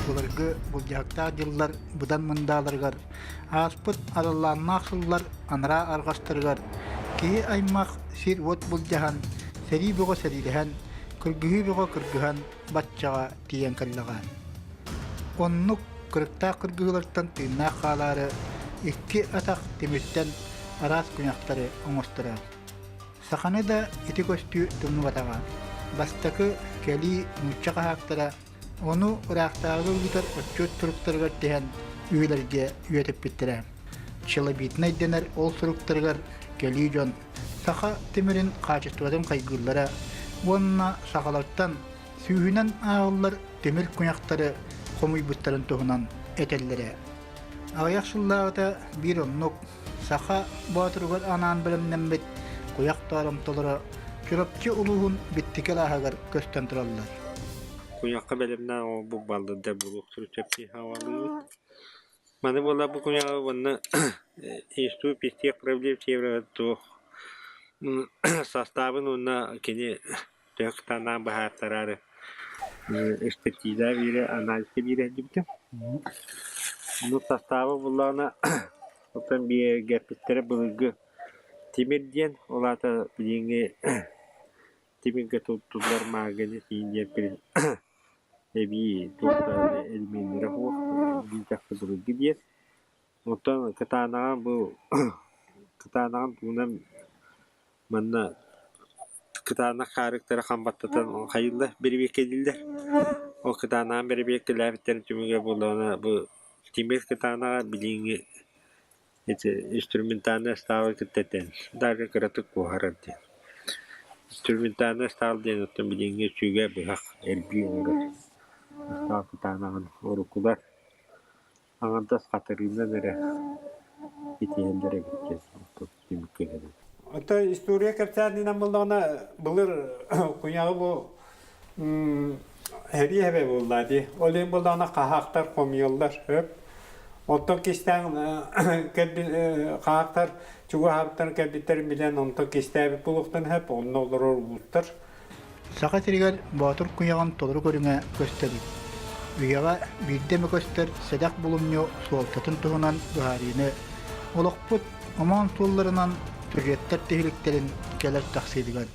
Былыргы былдьаһыктаах дьыллар быдан мындааларыгар, ааспыт араллааннаах сыллар анараа арҕастарыгар киһи аймах сир-уот былдьаһан, сэрии бөҕө сэриилэһэн, кыргыһыы бөҕө кыргыһан баччаҕа тиийэн кэллэҕэ. Оннук кырыктаах кыргыһыылартан тыыннаах хаалаары икки атах тимиртэн араас куйахтары оҥосторо. Саханы да ити көстүү тумнубатаҕа. Бастакы кэлии нуучча хаһаактара ону ыраахтааҕыга ыытар отчуот суруктарыгар түһэн үйэлэргэ үйэтиппиттэрэ. Челобитнай дэнэр ол суруктарыгар кэлии дьон саха тимирин хаачыстыбатын хайгыыллара уонна сахалартан сүүһүнэн ааҕыллар тимир куйахтары хомуйбуттарын туһунан этэллэрэ. Аҕыйах сыллааҕыта биир оннук саха боотуругар анаан бэлэмнэммит куйах тооромтолоро Чурапчы улууһун Биттики алааһыгар көстөн тураллар. Куйахха бэлэмнээн оҥорбут баллырда буолуохтарын сөп дии хааллыбыт. Маны буолла бу куйаҕы уонна институт пестех проблем туох састаабын уонна кини төһө кытаанаҕын быһаартараары экспертиза биирэ анализка биирэ сылдьыбытым. Ону састааба буллаҕына оттон биэргэппиттэрэ былыргы тимир диэн, ол аата билиҥҥи тимиргэ туттуллар марганец диэн эбии туохтар элеменнэрэ суох, биир былыргы диэн. Оттон кытаанаҕа бу кытаанаҕын тугунан Манна кытаанах хаарыктары хам баттатан хайыыллар, бэрэбиэркэлииллэр. Ол кытаанаҕын бэрэбиэркэлээбиттэрин түмүгэ буоллаҕына бу тимир кытаанаҕа билиҥҥи ити инструментальнай ыстаалы кытта тэҥ, даже кыратык куоһарар диэн. Инструментальнай ыстаал диэн оттон билиҥҥи сүгэ, быһах, эрбии оҥорор ыстаал кытаанаҕын уруккулар аҥардас хатырыынан эрэ итиһэллэр эбит диэн түмүккэ кэлэбин. Оттон история кэпсээнинэн буоллаҕына, былыр куйаҕы бу эһэбии эһэбэ буолла дии. Ол иһин буоллаҕына хаһаахтар хомуйаллар сөп. Оттон кистээн хаһаахтар чугаһаабыттарын кэлбиттэрин билэн онтон кистээбит буолуохтан сөп, онно олорор улуустар. Саха сиригэр боотур куйаҕын толору көрүҥэ көстөбүт. Үйэҕэ биирдэ эмэ көстөр сэдэх булумньу суолтатын туһунан быһаарыыны олохпут омоон суолларынан сюжеттар тиһиликтэрин кэлэр тахсыытыгар.